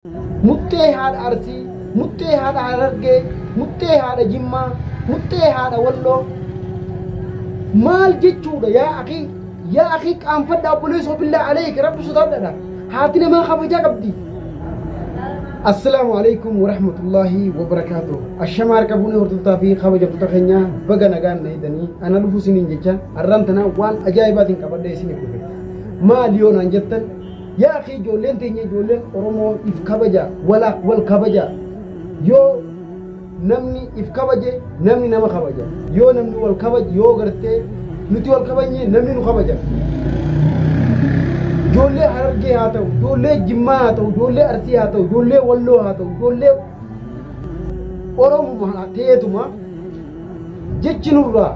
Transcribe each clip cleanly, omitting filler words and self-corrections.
Muxxee haadha Arsii, muxxee haadha Harargee, muxxee haadha Jimmaa, muxxee haadha Walloo. Maal jechuudha yaa akii? Yaa akii qaanfadhaa obboleessoo billaa aleeki rabbi sodaadhadha. Haati namaa kabajaa qabdi. Assalaamu alaikum warahmatullaahi wabarakaatuh. Ashamaa harka fuunee hordoftotaa fi kabajamtoota keenya baga nagaan na eegdanii ana dhufu isiniin jecha har'aan tana waan ajaa'ibaatiin qabadhee isiniif dhufe. Maal yoo naan jettan Yaa akii ijoolleen teenya ijoolleen Oromoo if kabaja wala wal kabaja yoo namni if kabaje namni nama kabaja yoo namni wal kabaje yoo gartee nuti wal kabajne namni nu kabaja. Ijoollee Harargee haa ta'u, ijoollee Jimmaa haa ta'u, ijoollee Arsii haa ta'u, ijoollee Walloo haa ta'u, ijoollee Oromuma ta'eetuma jechi nurraa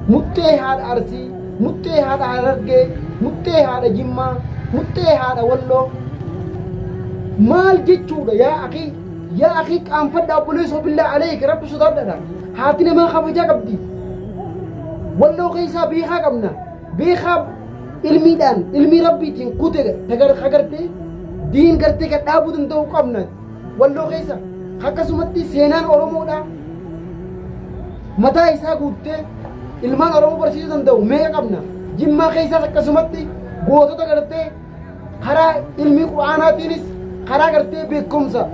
Muxxee haadha Arsii, muxxee haadha Harargee, muxxee haadha Jimmaa, muxxee haadha Walloo. Maal jechuudha yaa akii? Yaa akii qaanfadhaa obboleessoo billaa aleeki rabbi sodaadhadha. Haati namaa kabajaa qabdi. Walloo keessaa beekaa qabna. Beekaa ilmiidhaan ilmii rabbiitiin kute tagartee diin gartee kan dhaabuu danda'u qabna. Walloo keessa akkasumatti seenaan Oromoodhaa mataa isaa guuttee ilmaan Oromoo barsiisuu danda'u meeqa qabna. Jimmaa keessaas akkasumatti gootota gartee karaa ilmii Qur'aanaatiinis karaa gartee beekumsa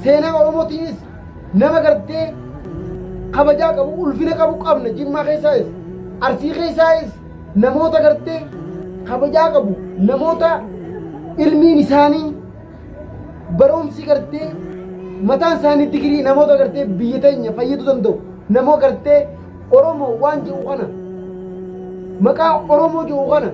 seenaa Oromootiinis nama gartee kabajaa qabu ulfina qabu qabna. Jimmaa keessaayis Arsii keessaayis namoota gartee kabajaa qabu namoota ilmiin isaanii barumsi gartee mataan isaanii digirii namoota gartee biyya teenya fayyaduu danda'u namoo gartee Oromoo waan jedhu kana maqaa Oromoo jedhu kana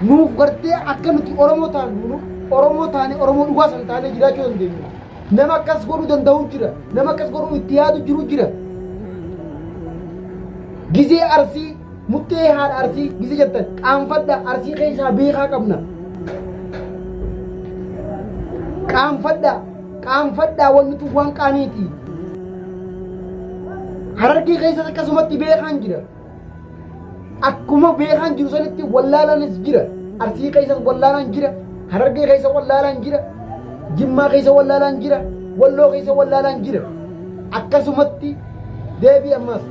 nuuf gartee akka nuti Oromoo taanu Oromoo taane Oromoo dhugaa san taanee jiraachuu dandeenyu. Nama akkas godhuu danda'u jira. Nama akkas godhuu itti yaadu jiru jira. Gizee Arsii Muxxee haadha Arsii gizee jettan qaanfadha Arsii keessaa beekaa qabna. Qaanfadha qaanfadhaa wanni tun waan qaaniiti. Harargee keessas akkasumatti beekaan jira. Akkuma beekaan jiru sanitti wallaalaanis jira. Arsii keessas wallaalaan jira. Harargee keessa wallaalaan jira. Jimmaa keessa wallaalaan jira. Walloo keessa wallaalaan jira. Akkasumatti deebii ammaas.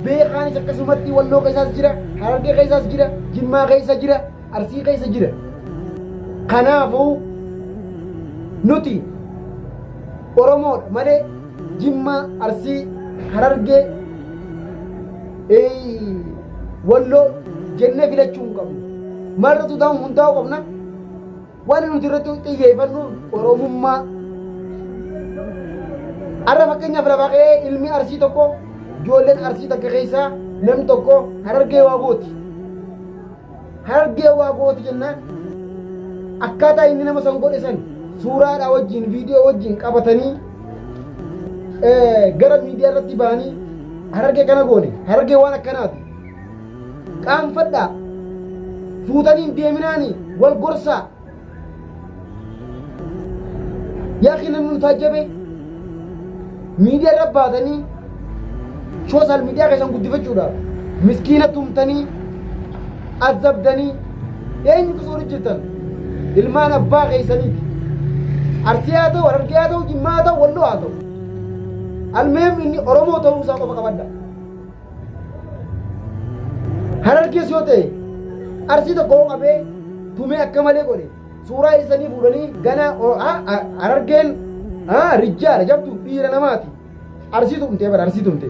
Beekaanis akkasumatti Walloo keessaas jira, Harargee keessaas jira, Jimmaa keessa jira, Arsii keessa jira. Kanaafuu nuti Oromoodha malee Jimmaa, Arsii, Harargee, Walloo jennee filachuu hin qabnu. Maalirratti hundaa'uu qabna? Wanni nuti irratti xiyyeeffannu Oromummaa. Har'a fakkeenyaaf lafaa ka'ee ilmi Arsii tokko ijoolleen Arsii takka keessaa namni tokko Harargee waa gooti. Harargee waa gooti jennaan akkaataa inni nama san godhe san suuraadhaa wajjin viidiyoo wajjin qabatanii gara miidiyaa irratti ba'anii Harargee kana goone Harargee waan akkanaati. Qaanfadhaa. Fuutanii hin deeminaani wal gorsaa. Yaa akhi namni nu taajjabe miidiyaa irra baatanii sooshaal miidiyaa keessan guddifachuudhaaf miskiina tumtanii azabdanii eenyu qisoo jirtan ilmaan abbaa keessaniiti. Arsii haa ta'u, Harargee haa ta'u, Jimmaa haa ta'u, Walloo haa ta'u. Almeem inni Oromoo ta'uu isaa qofa qabadha. Harargees yoo ta'e Arsii tokko yoo qabee tumee akka malee godhe suuraa isanii fuudhanii gana Harargeen rijjaadha jabdu dhiira namaati. Arsii tumtee bara Arsii tumte.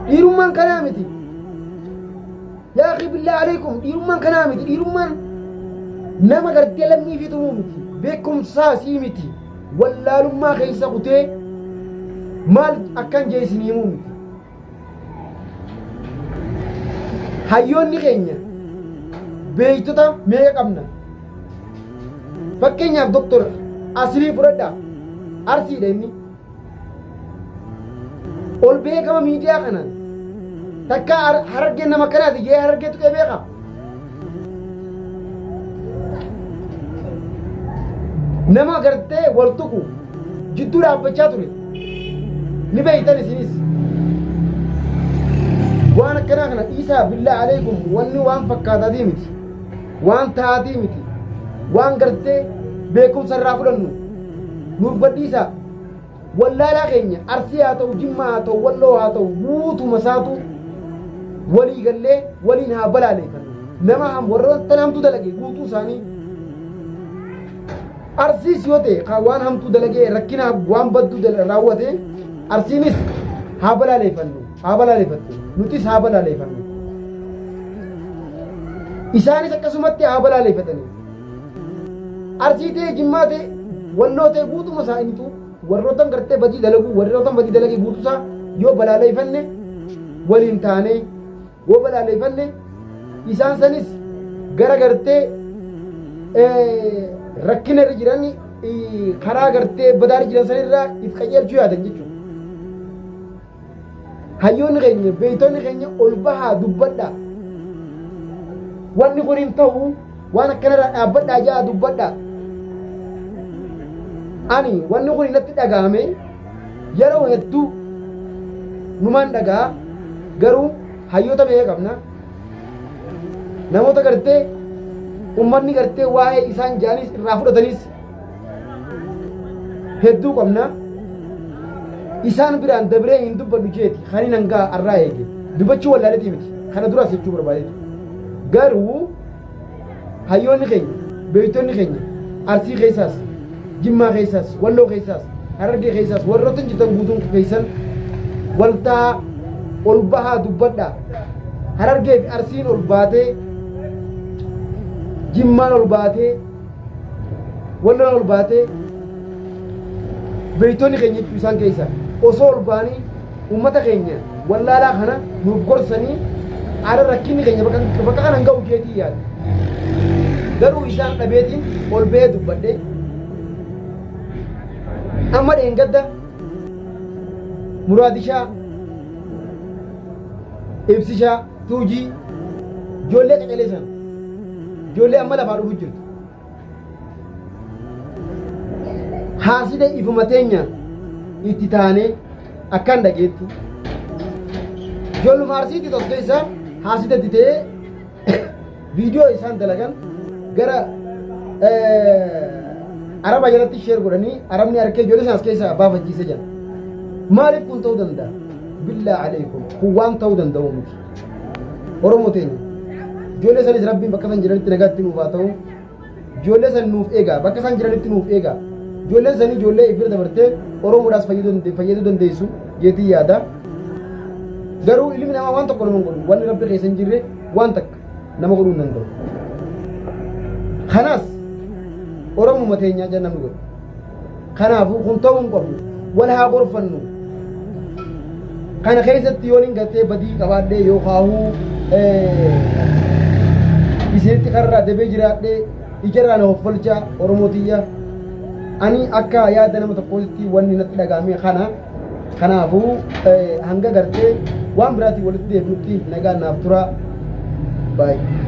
Dhiirummaan kanaa miti. Yaa akhi billaa alaikum dhiirummaan kanaa miti dhiirummaan nama gartee lammii fi tumuu miti beekumsaa sii miti wallaalummaa keessa kutee maal akkan jee isin himuu miti. Hayyoonni keenya beektota meeqa qabna? Fakkeenyaaf Doktor Asilii fudhadhaa. Arsiidha inni. Ol beekama miidiyaa kanaan. Takka harargeen nama kanaati jee harargee tuqee beeka. Nama gartee wal tuqu jidduu dhaabbachaa ture. Ni beektan isinis. Waan akkanaa kana dhiisaa billaa aleekum wanni waan fakkaataatii miti. Waan taatii miti. Waan gartee beekumsa irraa fudhannu nuuf gadhiisaa. Wallaalaa keenya Arsii haa ta'u, Jimmaa haa ta'u, Walloo haa ta'u, guutuma isaatu walii gallee waliin haa balaaleeffannu. Nama ham warra hamtuu dalage guutuu isaanii Arsiis yoo ta'e kan waan hamtuu dalagee rakkina waan badduu raawwate Arsiinis haa balaaleeffannu, haa balaaleeffattu, nutis haa balaaleeffannu. Isaanis akkasumatti haa balaaleeffatanii. Arsii ta'e Jimmaa ta'e Walloo ta'e guutuma isaa innitu warrootan gartee badii dalaguu warrootan badii dalagee guutuu isaa yoo balaaleeffanne waliin taanee yoo balaaleeffanne isaan sanis gara gartee rakkina irra jiran karaa gartee badaa irra jiran sanirraa if qajeelchuu yaadan jechuudha. Hayyoonni keenya beektonni keenya ol bahaa dubbadhaa. Wanni kun hin ta'u waan akkanarraa dhaabbadhaa ja'a dubbadhaa. Ani wanni kun natti dhaga'ame yeroo hedduu numaan dhaga'a garuu hayyoota meeqa qabna namoota gartee ummanni gartee waa'ee isaan ja'anis irraa fudhatanis hedduu qabna. Isaan biraan dabree hin dubbadhu jeeti kan hin hangaa arraa eege. Dubbachuu wallaaletii miti. Kana duraas jechuu barbaadeetu. Garuu hayyoonni keenya, beektonni keenya Arsii keessaas, Jimmaa keessaas, Walloo keessaas, Harargee keessaas warroota jirtan guutuun keessan waltaa ol bahaa dubbadhaa. Harargee fi Arsiin ol baatee, Jimmaan ol baatee, Walloon ol baatee beektonni keenya jechuu isaan keessa osoo ol ba'anii uummata keenya wallaalaa kana nuuf gorsanii ara rakkinni keenya bakka bakka kana hin ga'u jeetii yaada. Garuu isaan dhabeetiin ol ba'ee dubbadhe amma dheengadda muraadishaa ibsishaa tuujii ijoollee qacalee sana ijoollee amma lafaa dhufu jirtu. Haasida ifuma teenya itti taanee akkaan dhageetti. Ijoolluma Arsiitti tokko keessa haasida itti ta'ee viidiyoo isaan dalagan gara Araba jalatti sheer godhanii Arabni harkee ijoollee sanas keessaa baafachiisee jira. Maaliif kun ta'uu danda'a? Billaa aleekum kun waan ta'uu danda'u miti. Oromoo teenya. Ijoollee sanis Rabbiin bakka isaan jiranitti nagaatti nuuf haa ta'u. Ijoollee san nuuf eegaa bakka isaan jiranitti nuuf eegaa. Ijoolleen sanii ijoollee ifira dabartee Oromoodhaas fayyaduu dandeessu jeetii yaada. Garuu ilmi namaa waan tokko nama hin godhu. Wanni Rabbi keessa hin jirre waan takka nama godhuu hin danda'u. Kanaas Oromuma teenyaa jedhan namni godhu. Kanaafuu kun ta'uu hin qabu. Wal haa gorfannu. Kana keessatti yoon hin gartee badii qabaadhee yookaahuu isinitti karraa dabee jiraadhee ijarraa na hoffolchaa Oromoo tiyya. Ani akka yaada nama tokkootti wanni natti dhaga'ame kana. Kanaafuu hanga gartee waan biraatiin walitti deebinutti nagaan naaf tura. Baay'ee.